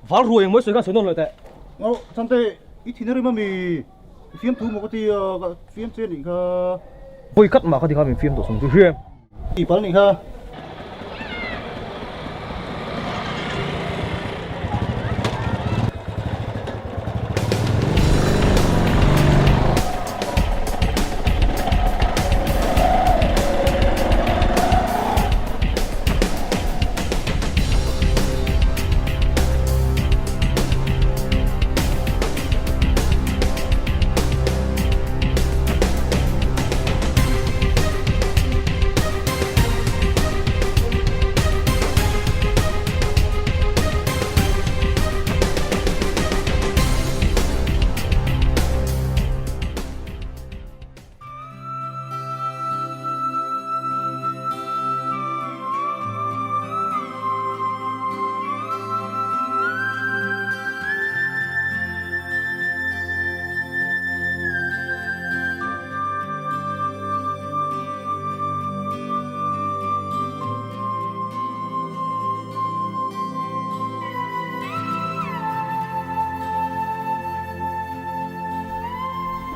Val ruai engmaw i sawi khan sawi nawn leh teh. Aw, Chante, i thin a rim ami? I fiamthu maw ka ti a, ka fiam che anih kha. Vawi khat mah ka ti kha min fiam tawh sawm chu hria em? Tih palh anih kha.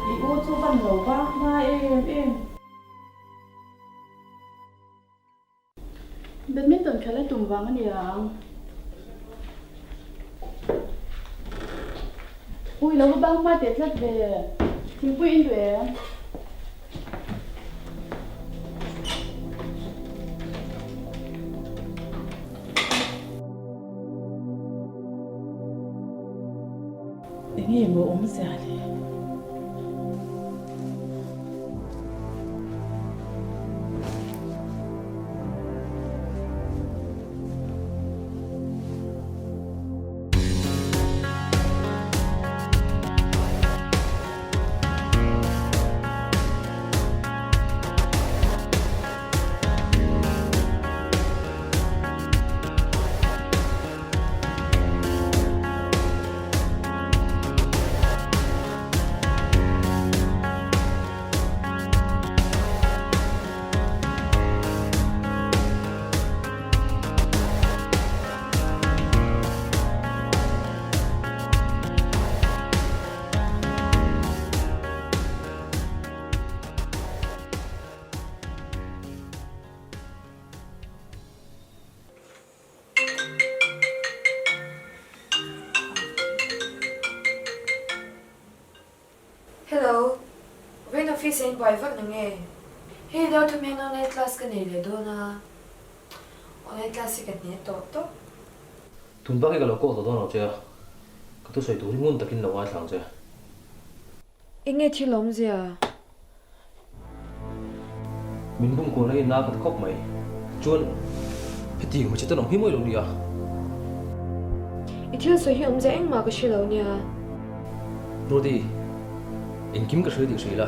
I u chu van lo vang hma em em. Badminton khelh a tum vang a ni ang. Ui lo va bang hma teh tlat ve. Thingpui in duh em? Enge maw awmzia le? Hello, vawiin office ah in buai vak na nge? Hei dar thum hian online class ka nei leh dawn a, online class hi ka hne tawh tawp. Tun bak hi ka lo call tawh dawn lo che a, ka thusawi tur hi ngun takin lo ngaithla ang che. Enge thil awmzia? Min bum kualna hi na ka ti khawp mai. Chuan heti hmeichhe ten awm hi mawi lo nia. I thil sawi hi awmzia engmah ka hre lo nia. Rudy, engkim ka hria tih hria ila,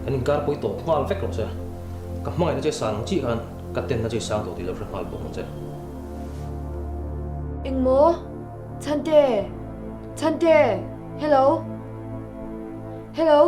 kan inkar pawi tawp nghal vek rawh che. Ka hmangaihna che san ang chiah khan ka tenna che sang tawh tih lo hre nghal bawk ang che. Engmaw? Chhante! Chhante! Hello! Hello!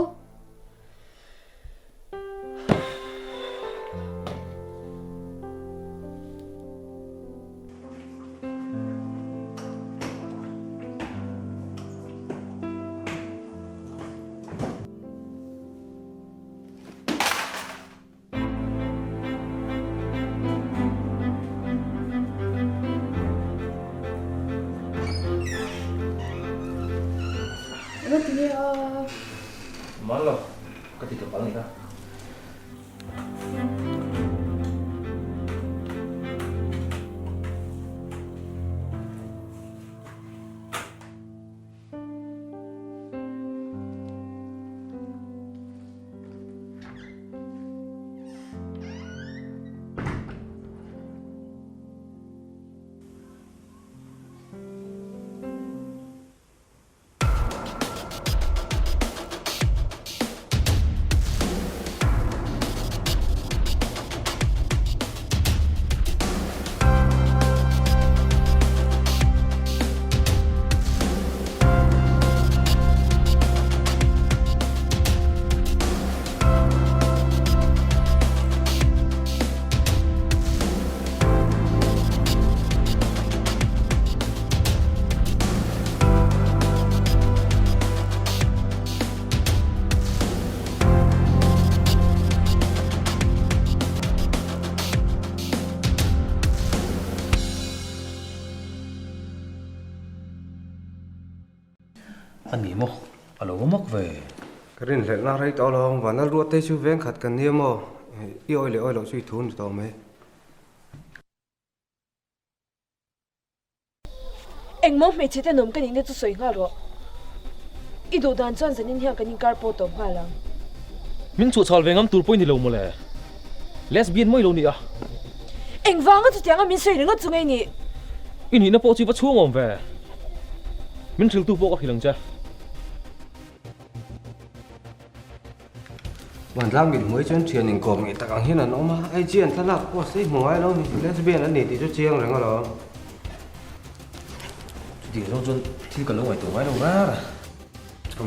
Engati nge a? Man lo, ka ti tawp ang ni kha. A ni maw? A lo va mak ve. Ka rinhlelhna rei tawh lo, Vanlal Ruattei chu veng khat kan nia maw? I awi leh awi loh chu i thu ni tawh mai. Engmaw hmeichhe tenawm ka nihna chu sawi nghal rawh. I duh dan chuan zanin hian kan inkar pawh tawp nghal ang. Min chhuahchhal ve ngam tur pawh i ni lo mawle. Lesbian mawi lo ni a. Engvanga chutianga min sawi ringawt chu ngei nih? I nihna pawh chu i va chhung awm ve. Min hriltu pawh ka hrilh ang che. Vantlang mit hmuai chuan thian inkawm ngei tak ang hian an awm a, IG an thlalak post hi hmu ngai lo ni, lesbian an ni tih chu chiang reng alawm. Chutiang zawng chuan thil ka lo ngaihtuah ngai lo rar a.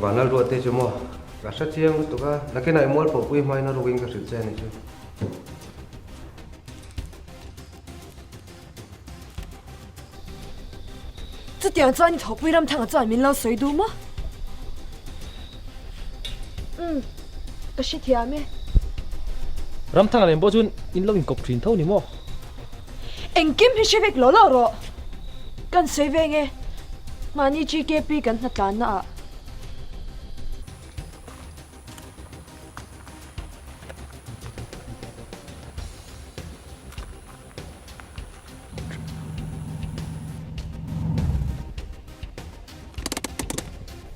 Vanlal ruat te chu maw, ka hre chiang lutuk a, nakinah i mual pawhpui hmain a rukin ka hrilh che a ni chu. Chutiang chuan i thawhpui Ramthanga chuan min lo sawi duh maw? Umm, ka hrethiam e. Ramthanga nen pawh chuan in lo inkawp thin tho ni maw? Engkim hi hre vek lo lo rawh. Kan sawi ve nge, mahni GKP kan hnatlanna ah.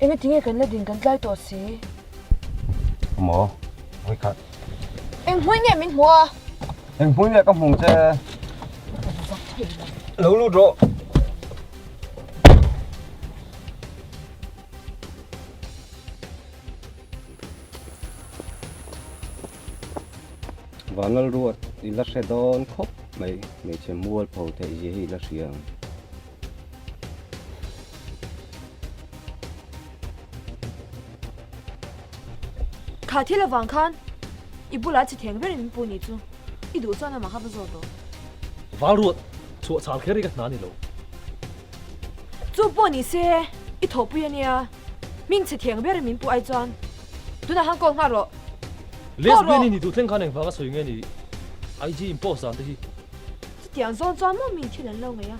Enge tinge kan la ding kan tlai tawh si? Maw? Vawi khat. Eng hmui nge min hmuh a? Eng hmui nge ka hmung che? Lo lut rawh. Vanlal ruat i la hre dawn khawp mai, hmeichhe mualpho theih zia hi i la hria ang. Kha thil avang khan i bulah chi theng berin min pu ni chu i duh chuan amah kha va zawt rawh. Val ruat chhuah chhal kher hi ka hna ni lo. Chu pawh ni se i thawhpui a nia. Hming chhe thiang ber min puh ai chuan tunah khan call nghal rawh. Call rawh. Lesbian i ni duh thleng khan engvanga sawi nge ni IG in post dan te hi. Chutiang zawn chuan maw mi thil an lo ngaih a.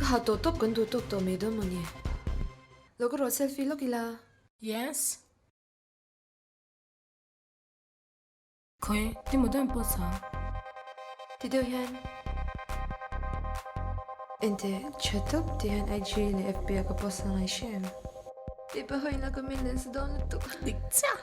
Ka ha tawh tawp kan duh tawk tawh mai dawn mawni. Lo ka rawh selfie lawk ila. Yes. Khawi, ti maw dawn pawh chang? Ti deuh hian Enteh, tha tawp ti hian IG leh FB ah ka post a ngai hre em? Tih pah hawiin a comment leh nasa dawn lutuk. Dik chiah!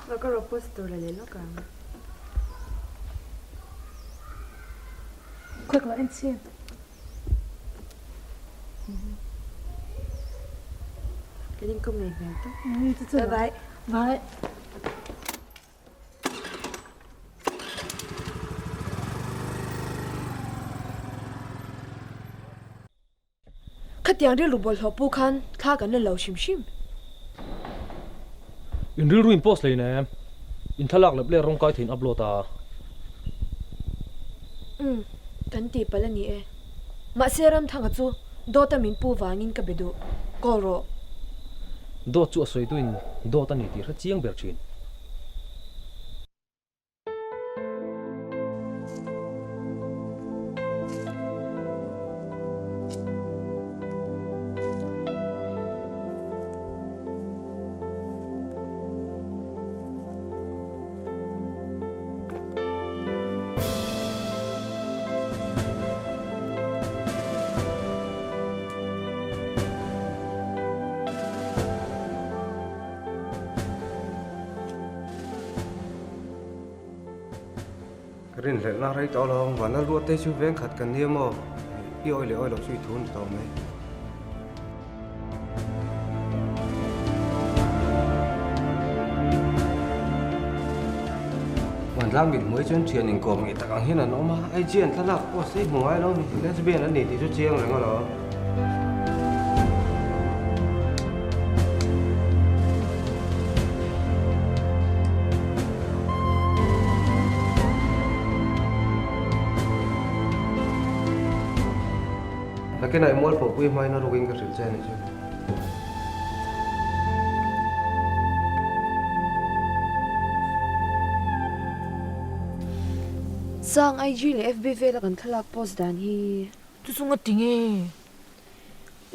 Lo ka rawh post tur la leh lawk ang. Quick lo en chhin. Kan inkawm ngei hmel tawp. Bye bye. Bye. Khatiang rilru bawlhhlawh pu khan thla kan la lo hrim hrim. In rilru in post hlei nem. In thlalak lep leh rawng kai theiin upload a. Umm, kan tih palh a ni e. Mahse Ramthanga chu dawt a min pu vangin ka be duh. Call rawh. Dawt chu a sawi tuin dawt a ni tih hre chiang ber thin. Rinhlelhna rei tawh lo, Vanlal Ruatte chu veng khat kan nia maw? I awi leh awi loh chu i thu a ni tawh mai. Vanlal mit hmuai chuan thian inkawm ngei tak ang hian an awm a, IG an thlalak post hi hmu ngai lo ni, lesbian an ni tih chu chiang reng alawm. Nakinah i mualpho pui hmain a rukin ka hrilh che a ni chu. Sang IG leh FB vela kan thlalak post dan hi. Chu chu nga ti nge?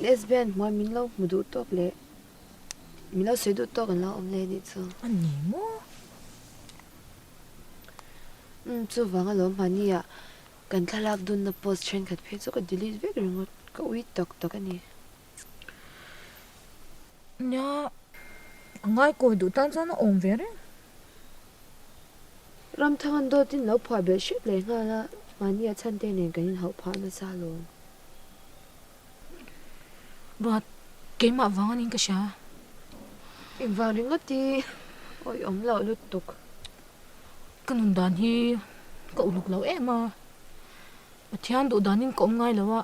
Lesbian hmuai min lo hmu duh tawk leh min lo sawi duh tawk an lo awm leh anih chu. A ni maw? Umm chuvang alawm hmani ah kan thlalak dunna post thenkhat phei chu ka delete vek ringawt ka ui tak tak a ni. Nia, a ngaikawi duh tan chuan a awm ve reng. Ramthangan dawtin lo phuah belh hrep leh nghal a, mahni a chhante nen kan inhauh phah nasa alawm. Ruat, keimah vang anin ka hria. Engvang ringawt i awih awm loh lutuk. Ka nun dan hi ka uluk lo em a, Pathian duh danin ka awm ngai lo a,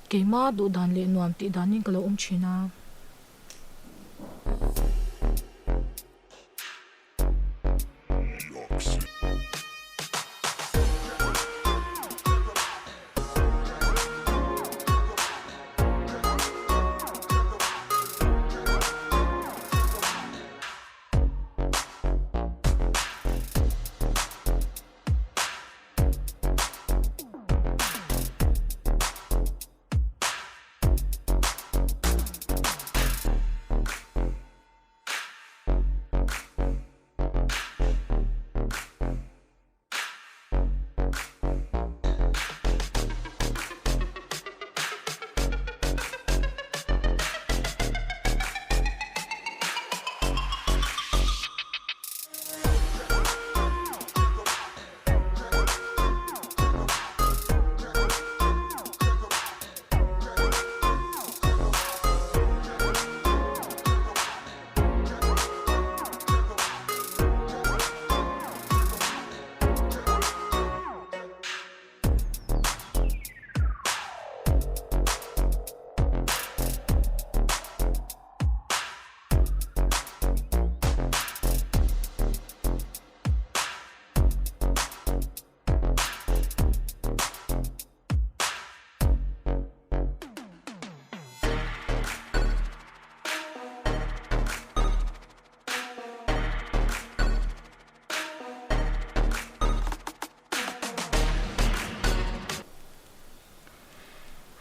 keimah duh dan leh nuam tih danin ka lo awm thin a.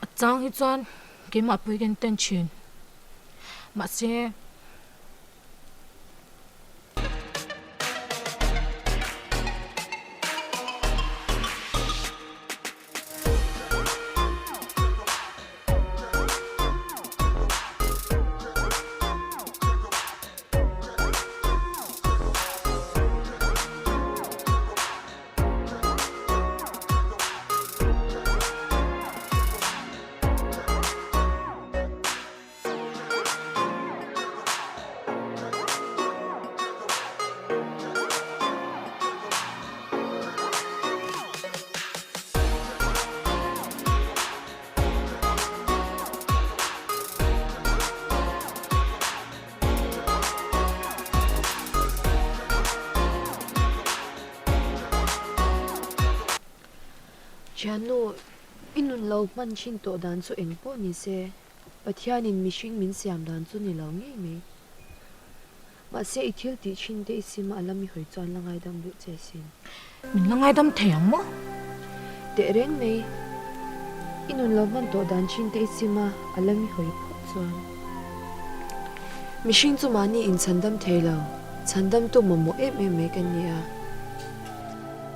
A chang hi chuan keimah pawh hi ka inten thin mahse. Thiannu, i nun lo hman thin tawh dan chu eng pawh ni se, Pathianin mihring min siam dan chu ni lo ngei mai. Mahse i thil tih thin te i sim a, a lam i hawi chuan la ngaidam duh che sin. Min la ngaidam thei ang maw? Teh reng mai. I nun lo hman tawh dan thin te i sim a, a lam i hawi phawt chuan. Mihring chu mahni inchhandam thei lo, chhandamtu mamawh em em mai kan ni a.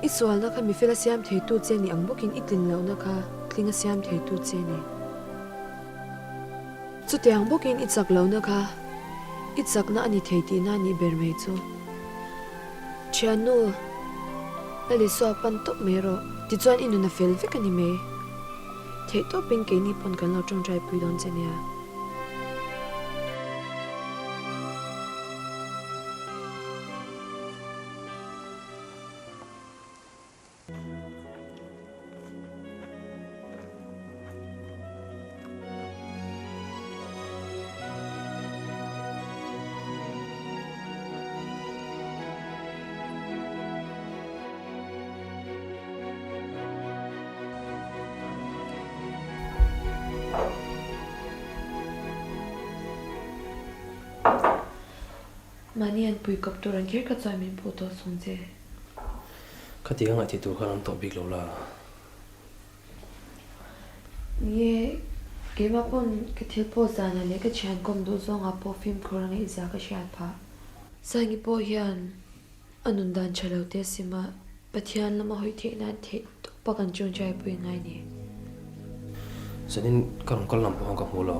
I sualna kha mifela siam theitu che ni ang bawkin i tlin lohna kha tlinga siam theitu che ni. Chutiang bawkin i chak lohna kha i chakna a ni thei tihna a nih ber mai chu. Thiannu, Lal Isua pan tawp mai rawh, tichuan i nun a fel vek a ni mai. Theih tawpin keini pawn kan lo tawngtai pui dawn che nia. Mahni an pui kawp tur ang kher kha chuan min pawh tawh sung che. Khatiang a ngaihthih tur khan an tawh bik lo la. Nge, keimah pawn ka thil pawh zanah leh ka thian kawm duh zawngah pawh fimkhur a ngaihzia ka hriat phah. Sangi pawh hian a nun dan tha lo te sim a, Pathian lama hawi theih nan theih tawp a kan chungchai pui ngai ni. Zanin ka rawn kal lam pawh ka hmu lo.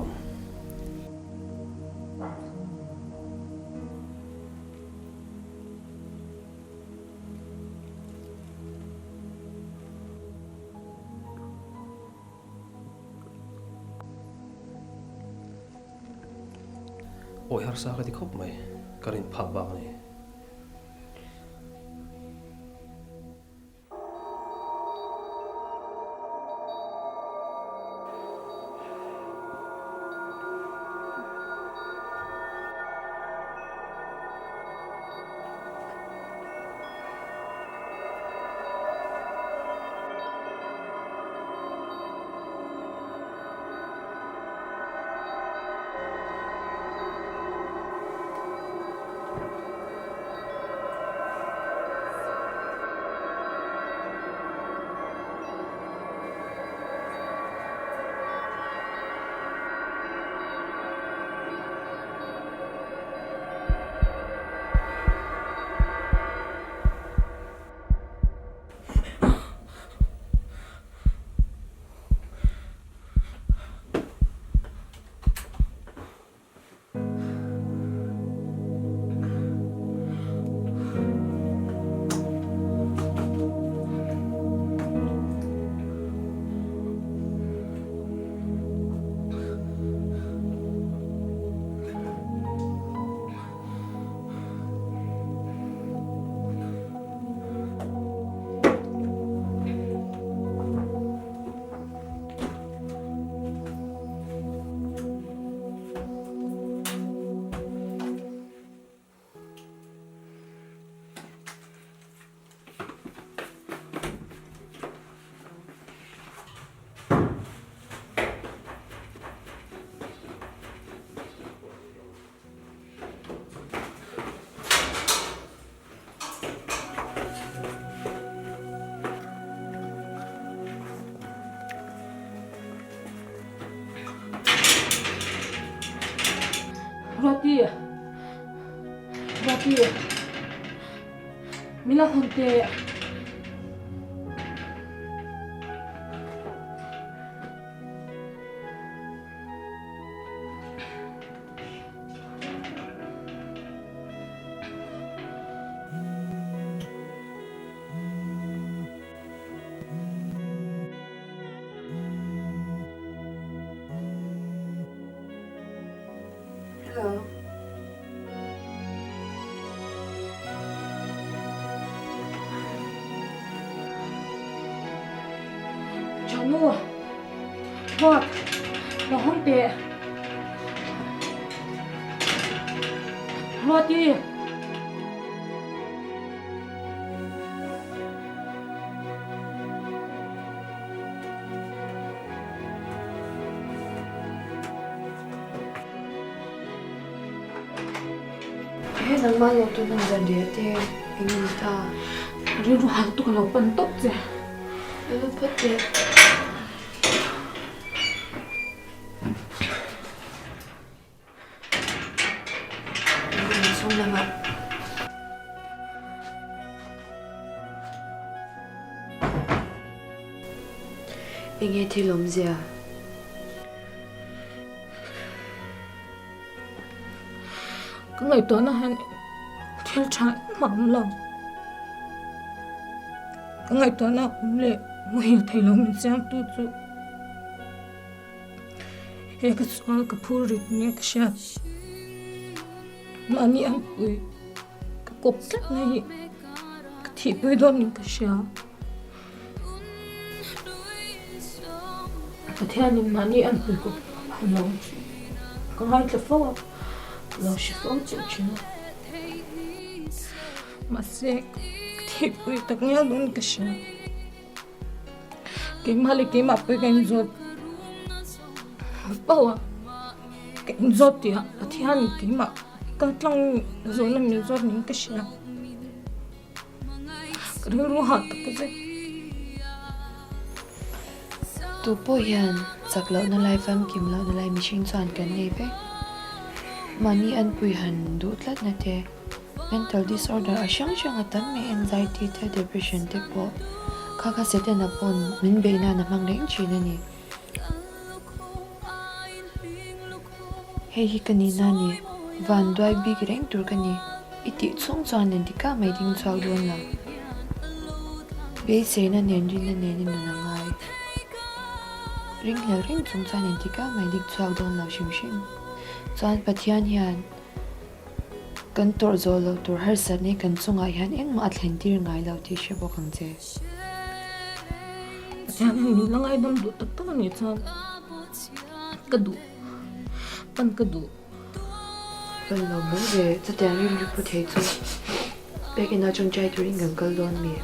Awi harsa ka ti khawp mai, ka rin phak bak a ni. Ruati Ruati Min la hawn teh. Hello. Chanu. Ruat, lo hawng teh. Ruati. He nangmah lo tun ang zan riah te eng nge ni ta? Rilru hal tuk a lo pan tawp che. Lo lut phawt teh. Inchhung lamah. Enge thil awmzia? Ka ngaihtuahna hian thil tha engmah a awm lo. Ka ngaihtuahna awm leh muhil thei lo min siamtu chu he ka sual ka phur rit nia ka hriat. Mahni an pui ka kawp tlat na hi ka thihpui dawn in ka hria. Pathianin mahni an pui kawp a lo ka ngaithla fo a, ka lo hre fo chiah thin a. Mahse ka thihpui tak ngial dawn in ka hria. Keimah leh keimah pawh ka inzawt fo a, ka inzawt tih ah Pathianin keimah kal tlang zawhna min zawt niin ka hria. Ka rilru hah tak zet. Tu pawh hian chak lohna lai famkim lohna lai mihring chuan kan nei vek. Mahni anpui han duh tlatna te, mental disorder a hrang hrang a tam mai anxiety te depression te pawh kha kha Setana pawn min beih nan a hmang reng thin a ni. Hei hi ka nihna a ni, van duai bik reng tur ka ni, i tih chhung chuan engtikah mai ding chhuak dawn lo. Beiseina nen rinna nen i nun a ngai. Ringhlel reng chung chuan engtikah mai dik chhuak dawn lo hrim hrim. Chuan Pathian hian kan tawrh zawh loh tur harsatna hi kan chungah hian engmah a thlen tir ngai lo tih hre bawk ang che. Pathian hian min la ngaidam duh tak tak a nih chuan ka duh pan ka duh. Pan lo mai ve, chutiang rilru pu thei chu pek ina tawngtai turin kan kal dawn mi?